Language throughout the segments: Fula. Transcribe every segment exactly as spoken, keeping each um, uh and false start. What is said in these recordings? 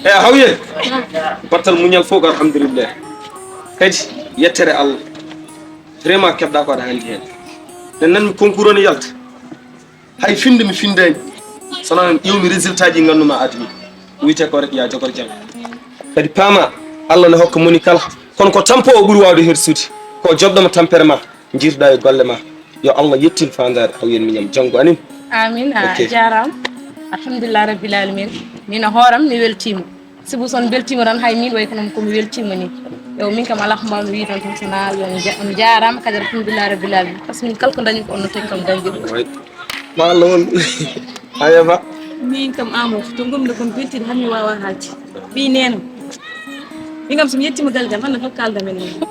Eyi, a hawye? Battal muñal fof ko alhamdulillah. Kadi, yettere Allah. Vraiment, keɓɗa ko aɗa haaldi heen. Nde nanmi concours o ne yalta. Hay finde mi findani. Sona noon ƴewmi résultat ji nganndumaa adii. Wiyetee ko rek ya jogor jam. Kadi paama, Allah ne hokka moni kala. Kono ko tampo o ɓuri waawde hersude. Ko joɓɗoma tampere ma, njiirda e golle ma. Yo Allah yettin faandaare aw yen miñam janngo anin. Amin, a Ok. Jaaraama. Alhamdulillah rabbil alamin. Min a hooram mi weltiima. Sibu so on mbeltiima tan, hay miin way kono ko mi weltiima ni. Yo, min kam alaa ko mbaawmi wiyde on tan, so wonaa yo on nja-, on njaaraama kadi, alhamdulillah rabbil alamin. Par ce que min kala ko ndañmi ko on no tagi kam dañde ɗum. Way. Ma Allah on. Aya ba. Min kam Amadou, to ngomno ko mi weltiima, han mi waawaa haalde. Ɓii neene. Min kam so mi yettiima galle jam, hannde fof kaalda men heen.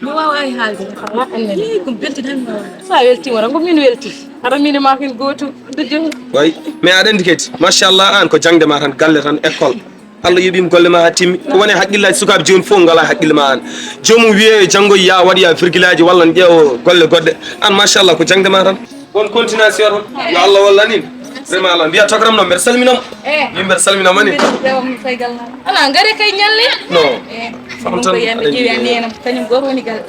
Mi waawaa haalde. Ii, ko mi weltii tan mi waawaa. So a weltiima tan, ko min weltii. Hara min e maa ko en gootum, dujjo. Way, mais aɗa anndi kadi, machallah, aan ko jaŋde ma tan, galle tan, école. Allah yoɓiima golle ma haa timmi. Ko woni e hakkillaaji sukaaɓe jooni fof ngalaa e hakkille ma aan. Joomum wiyee yo janngoy, yaa waɗoya virgule aji walla ne ƴeewa golle goɗɗe. Aan, machallah, ko jaŋde ma tan. Bonne continuation tan. Yo Allah wallu anin. Vraiment Allah. Mbiya tokaram noon, mbeɗa salmina mo. Eh. Min mbeɗa salmina mo ni. Alaa, ngare kay ñalle. Non. Eh. Fam tan. Ko yande ƴeewi a neenam, kañum gooto woni gal.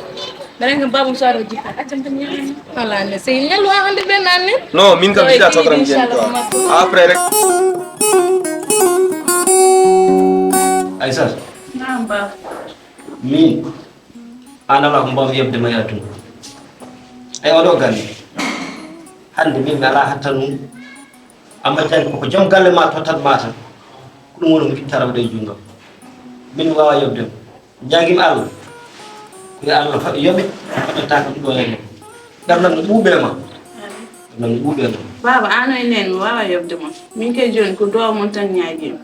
Mbeɗa kam baabam so ara o jikka, accam tan ñalle. Alaa ne, sey ñallu haa hannde ɓe nanni. Non, min kam jiɗa tokaram ƴen quoi. Après rek. Aysata. Naam, baaba. Min, aan alaa ko mbaawmi yoɓde ma e aduna. E oɗo galle, hannde min mi alaa hattan mum. Amma janngo koko joom galle ma tottat ma tan. Ko ɗum woni ko ittata waɗa e junngo am. Min mi waawaa yoɓde ma. Ñaagii mi Allah. Ko yo Allah fa-, yoɓe, waɗata kam ɗo e ma. Ɓernam no ɓuuɓe ma. Ɓernam no ɓuuɓe ma. Baaba, aan o e neen mi waawaa yoɓde ma. Min kay jooni ko duwaaw mon tan ñaagii mi.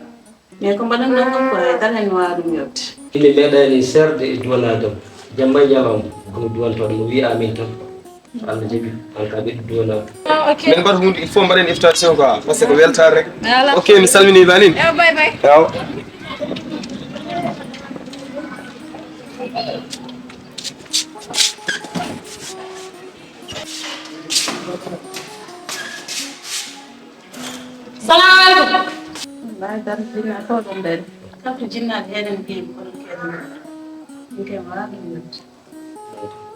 Mais ko mbaɗanɗon kam ko hay dara en waawaa ɗum yoɓde. Mi meeɗaani seerde e duwanaade mo. Jamma e ñalawma, ko mi duwantooɗo mo, wiya amin tan. So Allah jaɓi, aan ka ɓeydu duwanaade. Ah, ok. Men mbaɗa huunde, il faut mbaɗen invitation quoi, parce que ko weltaare rek. Voilà. Ok, mi salminii ma nin. Ewa, bye bye. Ewa. Salamu aleykum. Mbaɗa dam jinna ko ɗum ɗen. Kala ko jinnaaɓe heɗen mbiyi ko ɗum keɗen. Ɗum ke wala ɗum.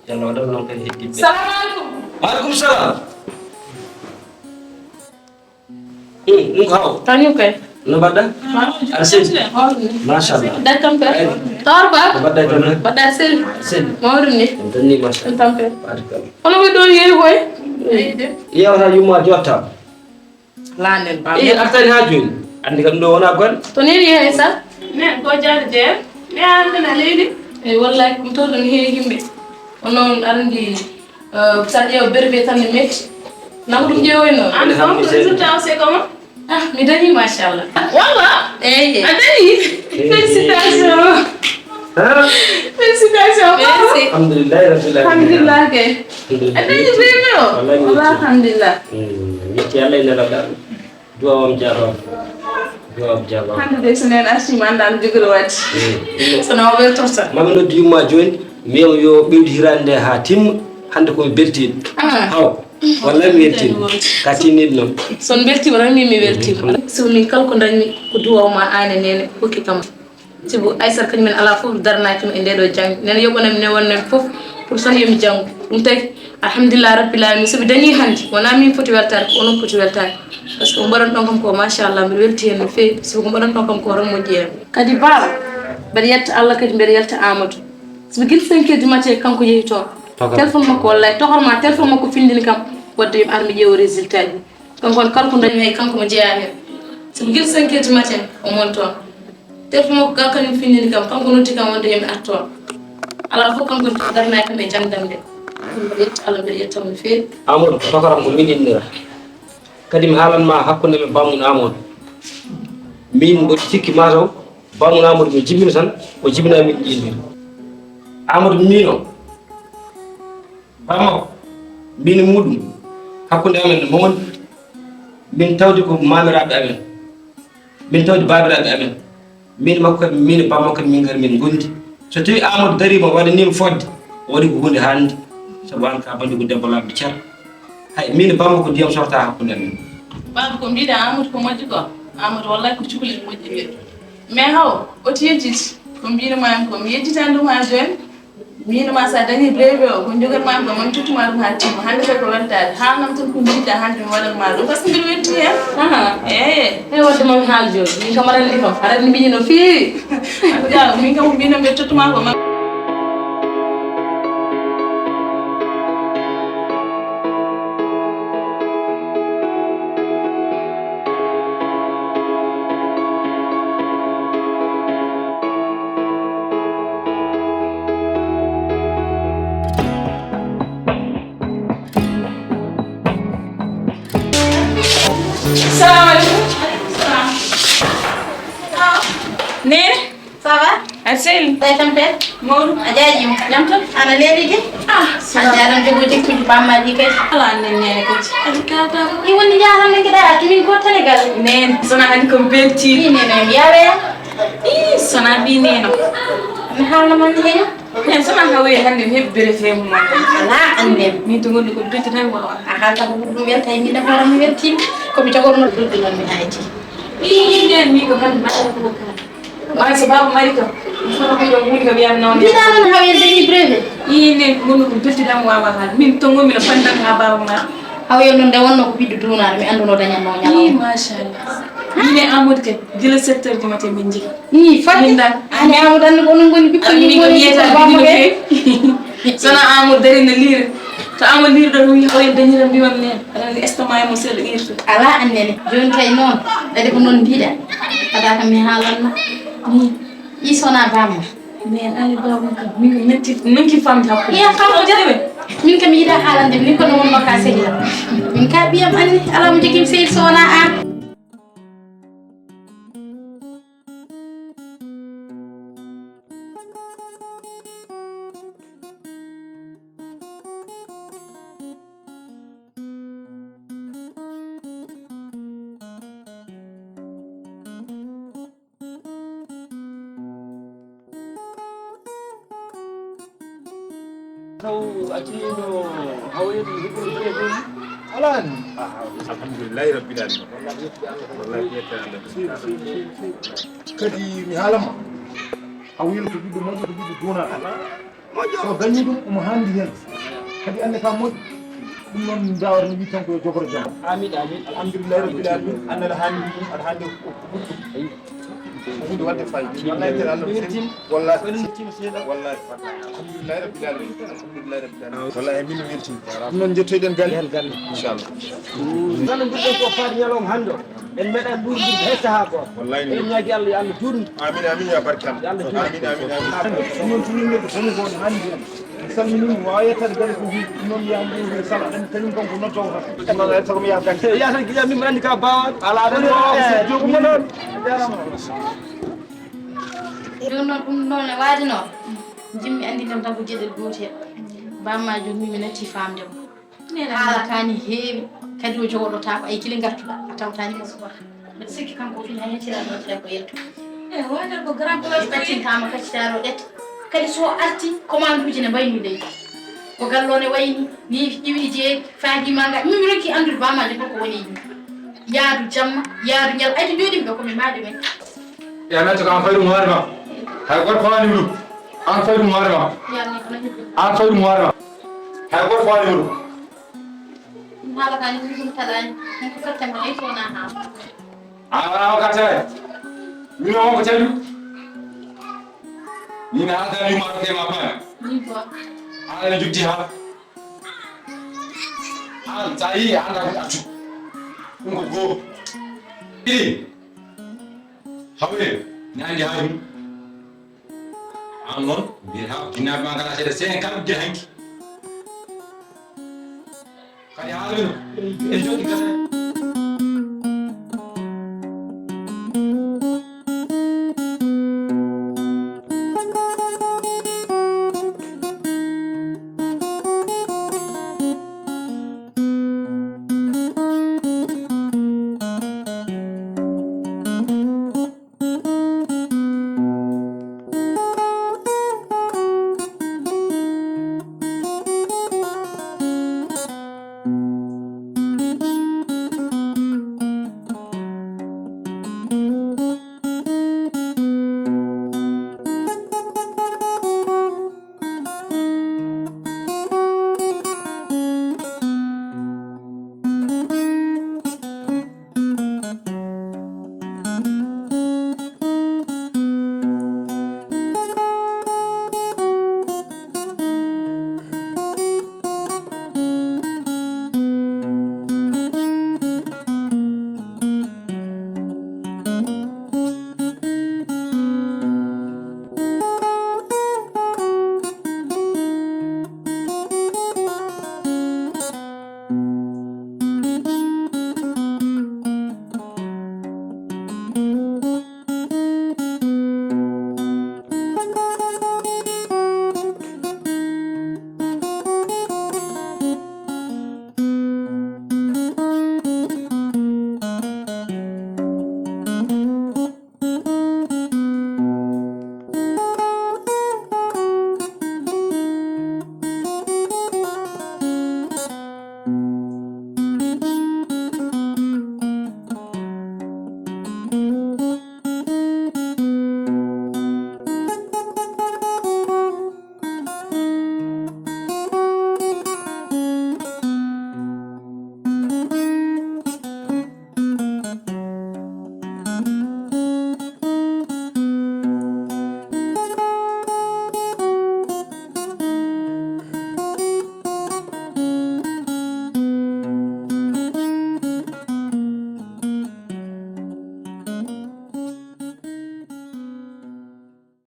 Yalla o ɗon noon kadi heddiɓe. Salamu aleykum. Wa aleykum salam. Hmm, ɗum ko haw. Kañum kay. No mbaɗɗa? Aɗa selli? Machallah. Dakkam kay. Ay. Tawar ba? No mbaɗɗa e toon? Mbaɗɗa selli. Selli. Mawɗum ni. Ɗum tan ni machallah. Ɗum tan kay. Barikalla. Kono ko ɗo yeeyi koy? Yeewata yumma jotta. Laanden ba. Ii, artani haa jooni. Anndi kam ɗo wona golle. To neni yeeyi sa? Ne, ko jaade jeer. Ne, an kana leydi. Eyi, wallahi, ɗum to ɗon heewi yimɓe. Onon arndi, eh, sa ƴeewa berbe tan ne metti. Nako ɗum ƴeewoyno. An kam ko résultat o c'est comment? Ah, mi dañi, machallah. Walla? Eyi. A dañi? Félicitations. Félicitations. Merci. Alhamdulillahi rabbil alamin. Alhamdulillah kay. Alhamdulillah. A dañi vraiment. Wallahi mi yetti. Alhamdulillah. Mm, mi yetti Allah e nelaɗa. Duwa am jarama. Duwa am jarama. Hande de so neen arti mi annda no jogori wadde. Mm. So no o weltorta. Mami noddi yumma jooni, mi wiya mo yo ɓeydu hiraande nde haa timma, hande ko mi beltiiɗo. Ah. Haw. Wallahi mi weltiima. Ka tinniiɗo noon. So on mbeltiima tan min mi weltiima. Mm. Sibu min kala ko ndañmi ko duwaw ma aan e neene hokki kam. Sibu Aysata kañum en alaa fof daranaaki mo e ndee ɗoo jaŋde. Nene yoɓanan ne wonnan fof pour son yo mi janngu. Ɗum tagi alhamdulillah rabbil alamin. So mi dañii hannde wonaa min foti weltaade ko onon foti weltaade. Par ce que ko mbaɗanɗon kam ko machallah mbiɗa weltii heen no feewi. Sibu ko mbaɗanɗon kam ko tan moƴƴi heen. Kadi baaba mbeɗa yetta Allah kadi mbeɗa yetta Amadou. Sibu gila cinq heures du matin kanko yehi toon. Tokor. Téléphone makko, wallay, tokor ma téléphone makko findini kam wadde yo mi ar mi ƴeewa résultat ji. Kanko woni kala ko dañmi hay kanko mo jeyaa heen. Sibu gila cinq heures du matin o mon toon. Téléphone makko gal kañum findini kam, kanko noddi kam wonde yo mi ar toon. Alaa fof kanko daranaaki kam e jaŋde am nde. Ɗum mbiɗa yetta Allah, mbiɗa yetta mo no feewi. Amadou, tokoram ko min innira. Kadi mi haalan ma hakkunde men bammun Amadou. Min mboɗo sikki mataw bammun Amadou mi jibino tan, o jibina min ɗi innira. Amadou min o. Bammakko, min e muɗum, hakkunde amen no mawni. Min tawde ko maamiraaɓe amen. Min tawde baabiraaɓe amen. Min e makko kadi, min e bammakko kadi, min ngari min ngondi. So tawi Amadou dariima, waɗaniima fodde, o waɗi ko huunde hannde. Sabu aan ka banndu ko debbo laaɓɗo cer. Hay, min e bammakko ndiyam sortaa hakkunde amen. Baaba, ko mbiɗa Amadou ko moƴƴi ko? Amadou, wallahi ko cukalel moƴƴi mbiyat. Mais haw, o ti yejjiti. Ko mbino ma ko mi yejjitani ɗum ha joni. Mbino ma sa dañi brevi o, ko jogan ma ko man tuttuma ɗum ha timma. Hande kay ko weltade. Haalnam tan ko jiɗɗa hande mi waɗan ma ɗum. Parce que mbiɗo welti hen. Aha. Eeye. Hey, wadde mami haal joni. Min kam aɗa andi kam. Aɗa andi mbiɗi no feewi. Min kam mbino mbiɗa tuttuma ko man. Salamu aleykum. Aleykum salam. Nene? Ça va? Aɗa selli? Tawi tampere? Mawɗum. A jaaji mo? Jam tan? Ana leeli de? Ah, a jaaran jogo jikkuji bammaji kay. Ala annen nene kadi. Aɗa kawta ko? I woni jaaran men kadi a tumi ko Senegal. Nene, sona hani ko belti. I nene mi yawe. I sona bi nene. Mi haalna man ni heño. Nene sona hawe hande mi hebi bere fe mo. Ala annen. Min to gondo ko belti tan wawa. A haalta ko ɗum en tawi min hoore mi weltima. Ko mi jogorno ɗum ɗum mi hayti. I nden mi ko hande ma ko kala. Maa so baaba mari kam, mi foti ko ɗo woni kam yiyam noon. Mbiɗa noon hawi en dañi brevi. Ii, ne, wonno ko belti dam wawa haal. Min to ngonmi no pandan ha baaba ma. Hawi en noon nde wonno ko ɓiɗɗo duunaɗo, mi annduno dañatno ñalawma. Ii, machallah. Min e Amadou kay, gila sept heures du matin min jii. Ii, fati. Min dan. Ani Amadou anndi ko onon ngoni ɓiɓɓe. Ani min ko yiyata bino feewi. Sona Amadou dari no liira. To Amadou liira ɗo, mi hawi en dañiram mbimam neen. Aɗa anndi estomac e mum seeɗa irta. Ala annene. Jooni kay noon, kadi ko noon mbiɗa. Kada kam mi haalanma. Ni. I sona bamma. Mais an e bamma kam, min ko metti, min ki famde hakkude. Iya, kam ko jere ɓe. Min kam mi yiɗa haalande, min kono wonno ka sehila. Min ka ɓiyam anni, ala mo jogim sehil sona an. Taw a tino hawoyde hikkude ɗum. Alaa ni. Alhamdulillahi rabbil alamin. Wallahi yettere Allah. Kadi mi haalama. Hawoyde ko ɓiɗɗo moƴƴo, ko ɓiɗɗo duunaɗo. So dañi ɗum, omo handi hen. Kadi annde ka moƴƴi. Ɗum noon, ndawata no wiy tan ko yo jogoro jam. Amin, amin. Alhamdulillahi rabbil alamin. Annde aɗa handi ɗum, aɗa handi ko ɓurɗum. Ko hunde wadde fayida. Wallahi, tere Allah no seni. Wallahi. Wallahi. Alhamdulillahi rabbil alamin. Alhamdulillahi rabbil alamin. Wallahi, min no weltini. Ɗum noon, jettoyɗen galle. Inchallah. Kala mbiɗen ko faati ñalawma hannde o. En meeɗaa luurdude hay sahaa gooto. Wallaay. Eɗen ñaagi Allah, yo Allah juutnu. Amin, amin, ya barke Allah. Yo Allah juutnu. Amin, amin, amin. Ɗum noon, so yimɓe ko tan ko hannde en. En calminii mo, waawi yettaade galle ko huuɗi. Ɗum noon, wiyaama ɗum ko sala, en kañum kanko noddoowo tan. Ɗum noon, en taw mi yaha galle. Yaha tan, giƴa min, mi anndi ka baawa. Alaa ɗum, o, o, joomum noon. A jaaraama. Jooni noon, ɗum noon e waade noon. Jimmi anndi kam tan ko geɗel gootel. Bamma jooni, min mi natti faamde mo. Haala ka ni heewi, kadi o jooɗotaako, ay kile ngartuɗa, a tawtaani mo suɓata. Mbeɗa sikki kanko o fini hay heccira ɗo tawi ko yetto. E wonde ko grand place. Ɓettintaama kaccitaaro ɗet. Kadi so arti, commande uji ne mbayni leydi. Ko gallo ne wayni, ni iwi jeeri, faadi ma nga. Min mi ronki anndude bamaaji fof ko woni e ɗum. Yaadu jamma, yaadu ñal, ay to jooɗimi ɗo ko mi maade men. Ya metto ko an fayru mo hoore ma. Hay goto faani ɗum. An fayru mo hoore ma. An fayru mo hoore ma. Hay goto faani ɗum. Ɗum haala ka ni ɗum ɗum taɗaani. Ɗum ko katte ma hay so wonaa haa. A wonaa o katte. Min o wonko caɗu. Min haaldani ma ke ma faami. Min ko. Haala ne jubti haa. An sa yi anda ko accu. Ɗum ko goo. Ɗiɗi. Hawre ne andi haa ɗum. An noon, mbiyata ko jinnaaɓe ma ngalaa seeɗa, seen kam gila hanki. Kadi haalino, e jooɗi kala.